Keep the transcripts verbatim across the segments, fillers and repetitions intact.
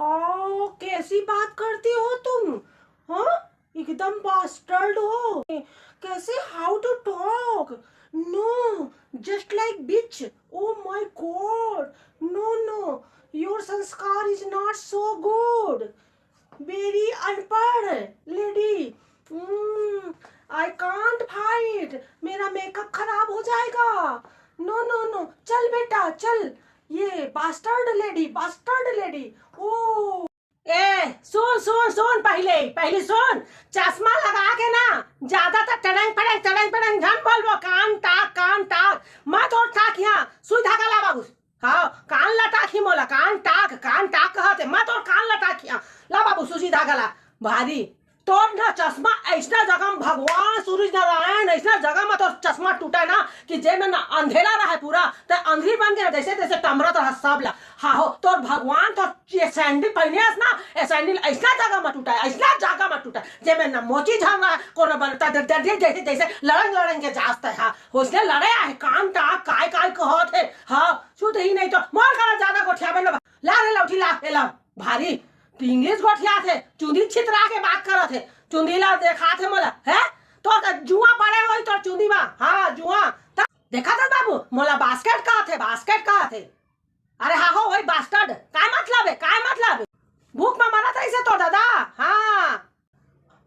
ओ, कैसी बात करती हो तुम? हाँ, एकदम बास्टर्ड हो। कैसे, how to talk? No, just like bitch. Oh my God. No, no, your संस्कार is not so good. Very अनपढ़ लेडी। आई कांट फाइट, मेरा मेकअप खराब हो जाएगा। नो नो नो, चल बेटा चल। ये बास्टर्ड लेडी, बास्टर्ड लेडी। ओ, ए, सुन सुन सुन, पहले पहले सुन। चश्मा लगा के ना, ज्यादा तो टड़ंग पड़ंग टड़ंग पड़ंग झन बोलबो। कान टाक, कान टाक, मत ओर टाक यहाँ। सुई धागा ला बाबू। हाँ, कान ला टाक ही मोला, कान टाक, कान टाक कहत हे, मत ओर कान ला टाक यहाँ। ला बाबू, सुई धागा ला। भारी, तोर ना चश्मा ऐसना जगह में, भगवान सूरज नारायण, ऐसना जगह में तोर चश्मा टूटे ना कि जे में ना अंधेरा रहे पूरा, ते अंधेरी बन के ना जैसे तैसे टमरत रह सब ला। हाँ हो, तोर भगवान तोर ये सैंडल पहने हस ना, ये सैंडल ऐसना जगह में टूटे, ऐसना जगह में टूटे, जे में ना मोची झन रहे, कोनो बनता दे, दे, दे, जैसे तैसे लड़ंग लड़ंग के जास ते। हाँ, उसने लड़े आहे, कान टाक, काय काय कहत हे। हाँ, छूत ही नहीं तो मोर करा ज्यादा गोठियाबे ना। ला रे लौठी ला, ए ला। भारी इंग्लिश गोठियात हे, चुंदी छितरा के बात करत हे, चुंदी ला देखात हे मोला, है? तोर का जुआ पड़े होई तोर चुंदी मा, हाँ, जुआ। त देखा था बाबू, मोला बास्केट कहत हे, बास्केट कहत हे। अरे हाँ हो, वही बास्टर्ड, काय मतलब हे, काय मतलब हे? भूख मा मरत रहिस हे तोर दादा, हाँ।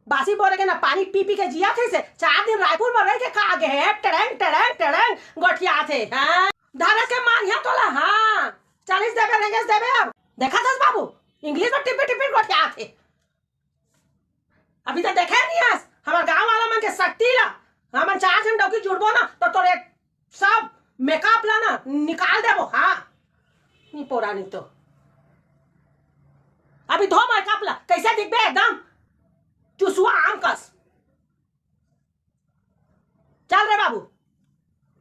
बासी बोरे के ना पानी पी पी के जिया थे से, चार दिन रायपुर में रह के खा गए हैं, टड़ंग, टड़ंग, टड़ंग, गोठिया थे, हाँ। धरस के मार यहाँ तोला, हाँ। चालीस देबे, रेंगेस देबे अब। देखा थस बाबू, इंग्लिश में टिपी टिपी गोठिया थे। अभी तो देखे नहीं हस, हमार गांव वाला मन के शक्ति ला। हमन चार झन डौकी जुड़बो ना, तो तोरे सब मेकअप ला ना निकाल देबो, हाँ। नहीं पोरा नहीं तो। अभी धो मेकअप ला, कैसे दिखबे एकदम